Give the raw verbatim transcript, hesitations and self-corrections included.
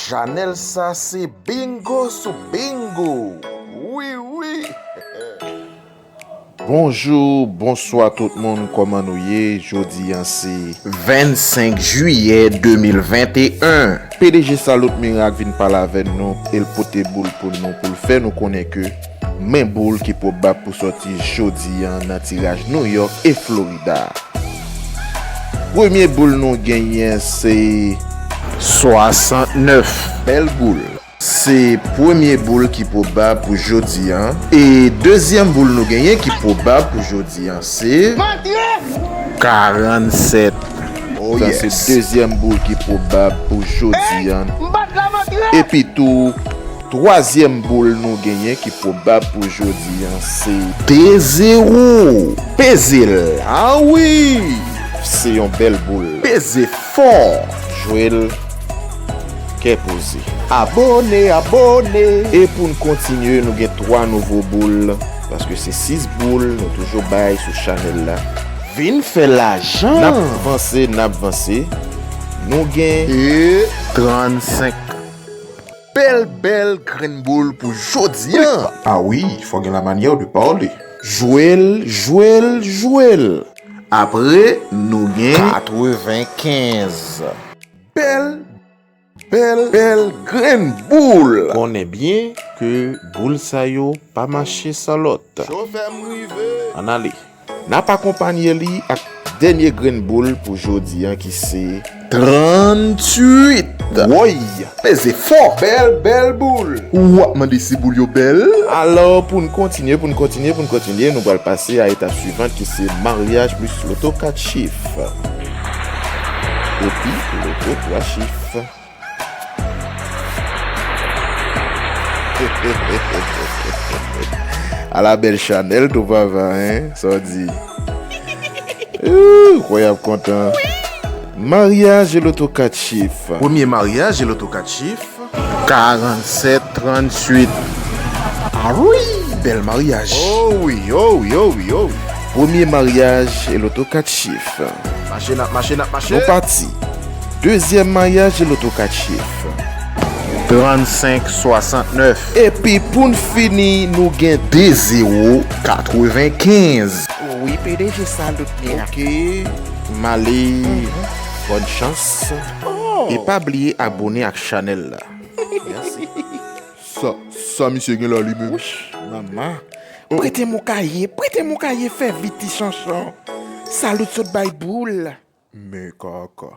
Chanèl sa se bingo sou bingo. Wi, wi. Bonjou, bonswa tout moun, kòman nou ye? Jodi a se vennsenk jiyè de mil venteyen. P D G Salot Mirak vin pale avè nou, e l pote boul pou nou, pou l fè nou konnen ke men boul ki pwobab pou sòti jodi a nan tiraj New York e Florida. Premye boul nou genyen se swasantnèf. Bèl boul. Se premye boul ki pwobab pou jodi a. E dezyèm boul nou genyen ki pwobab pou jodi a se karannsèt. Oh, sa se yes. Dezyèm boul ki pwobab pou jodi a. Epi tou, twazyèm boul nou genyen ki pwobab pou jodi a se de zewo. Peze l. Ah wi! Se yon bèl boul. Peze fò. Jwe l kè poze. Abòne, abòne. E pou n kontinye, nou gen twa nouvo boul, paske se sis boul nou toujou bay sou chanèl la. Vin fè lajan. N ap vanse, n ap vanse. Nou gen e trannsenk. Bèl, bèl grenn boul pou jodi a. Ah wi, fò gen la manyè de pale. Jwe l, jwe l, jwe l. Apre, nou gen katrevenkenz. Bèl, bèl, bèl grenn boul. Konnen byen ke boul sa yo pa mache san lòt. Chofè m rive. Ann ale. N ap akonpanye li ak dènye grenn boul pou jodi a ki se tranntuit. Woy! Peze fò! Bèl, bèl boul! W ap mande si boul yo bèl? Alò, pou n kontinye, pou n kontinye, pou n kontinye, nou pral pase a etap swivan ki se maryaj plis loto kat chif. Epi, loto twa chif. Ala bèl chanèl tou papa, en? Sa w di? Ooh, kwè y ap kontan. Maryaj e loto kat chif. Premye maryaj e loto kat chif. Karannsèt tranntuit. Ah wi, bèl maryaj. Oh wi, oh wi, oh wi, oh wi. Premye maryaj e loto kat chif. Mache, n ap mache, n ap mache. Nou pati. Dezyèm maryaj e loto kat chif. Trannsenk swasantnèf. Epi pou n fini, nou gen de zewo katrevenkenz. Wi, P D G Salot Mirak. Ok. M ale. Mhm. Bòn chans. Oh. E pa bliye abòne ak chanèl la. Mèsi. Sa, sa misye gen la li menm? Wouch, manman. Prete m yon kaye, prete m yon kaye, fè vit ti chanchon. Salot sot bay boul. Men kaka.